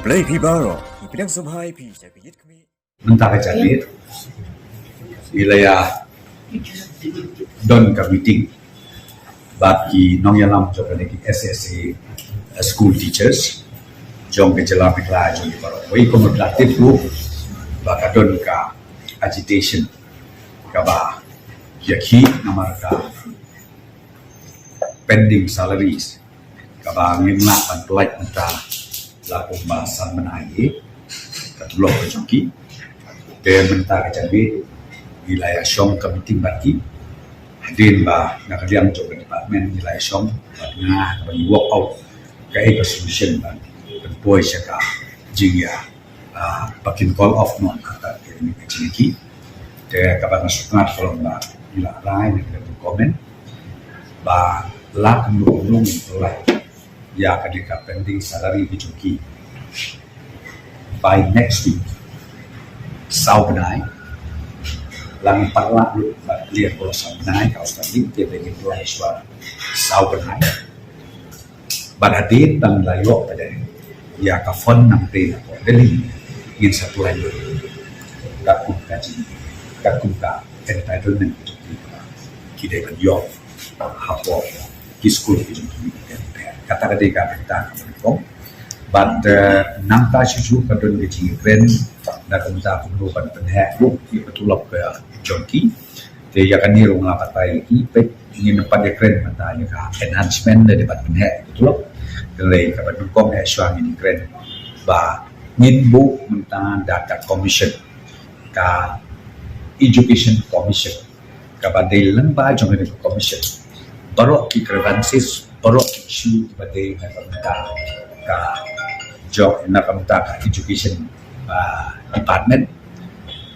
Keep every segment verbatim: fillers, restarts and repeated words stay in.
Blei phi baroh, ngi pdiang sngewbha ïa phi sha ka ïit khmih. Mynta ka janmiet ngi la ïa don ka meeting bad ki nongïalam jong kane ki S S A, uh, school teachers jong ka jylla Meghalaya jong ngi baroh. Wei kum ka tip ruh ba ka don ka agitation kaba ïa ki namar ka pending salaries kaba ngim lah ban pynlait mynta la kumba san bnai hi ka tulop ka jong ki. Te mynta ka janmiet ngi la ïa shong ka meeting bad ki hadien ba na ka liang jong ka department ngi la ïa shong bad nga kaba ngi work out kaei ka solution ban pynpoi sha ka jingïa, ah, ba kin call off noh kata ka jingïa ki. Te kaba nga sngewthuh ka long ba ngi la rai ngi la comment ba la kumno kumno ngin pynlait ïa kane ka pending salary ki jong ki by next week. Saw bnai la ngi pat lah lut ba clear ko saw bnai ka outstanding te ngin pynlait shuwa saw bnai. Bad hadien ba la ïoh pat ïa ka fund nangta na pdeng ngin sa pynlait lut katkum ka jing, katkum ka entitlement ki dei ban ïoh hapoh ki skul ki jong ki. Kata ka dei ka bynta ka nyngkong. Bad, eh, nangta shuh shuh ka don ka jingkren na ka bynta kumno ban pynheh ruh ïa ka tulop ka jong ki. Te ïa kane ruh nga la batai ïa ki, peit ngin ym pat ïakren mynta ïa ka enhancement lane ban pynheh ïa ka tulop. Hynrei kaba nyngkong eh shuwa ngin ïakren ba ngin buh mynta da ka commission, ka education commission kaba dei lyngba jong kane ka commission. Baroh ki grievances, baroh ki issue kiba dei na ka bynta ka jong, na ka bynta ka education, ah, department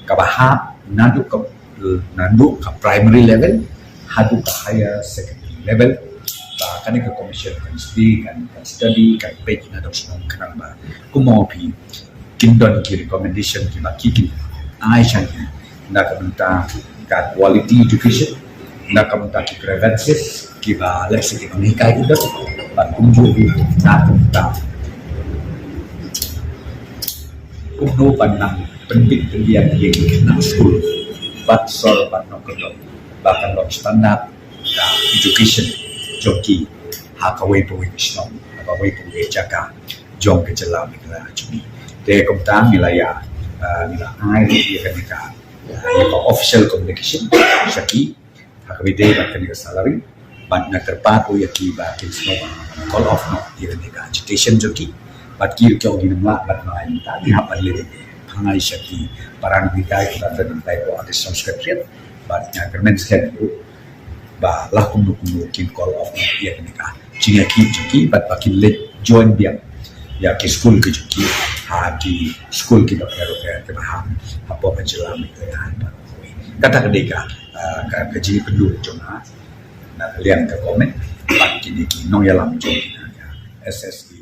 kaba hap naduh ka, naduh ka primary level haduh ka higher secondary level. Ba kane ka commission kan study, kan, kan study, kan peit na dok shnong khnang ba kumno phi kin don ki recommendation kiba ki kin ai sha ngi na ka bynta ka quality education, na ka bynta ki grievances kiba lehse ki nonghikai ki don, bad kumjuh ruh na ka bynta kumno ban nang pynbit pynbiang ïa ki khynnah skul bad sor bad nongkyndong ba kan long standard ka education jong ki ha kawei pa kawei ka shnong, ha kawei pa kawei ka jaka jong ka jylla Meghalaya jong ngi. Te kumta ngi la ïa, ah, ngi la ai ïa kane ka, ah, ïa ka official communication sha ki ha kaba ïadei bad kane ka salary. Bad nga kyrpad ruh ïa ki ba kin sngewbha call off noh ïa kane ka agitation jong ki. Bad ki ruh ki ong ngin ym lah ban ai mynta, ngi hap ban leh pyngai sha ki para nonghikai kiba don hangtai hapoh Artist Town Secretariat. Bad nga kyrmen skhem ruh ba la kumno kumno kin call off ïa kane ka jingïakhih jong ki bad ba kin leit join biang ïa ki skul ki jong ki ha ki skul kiba pher bapher kiba hap hapoh ka jylla Meghalaya. Kata ka dei ka, ah, ka, ka jingïakynduh jong nga na ka liang ka comment bad kine ki nongïalam jong nga ka S S A.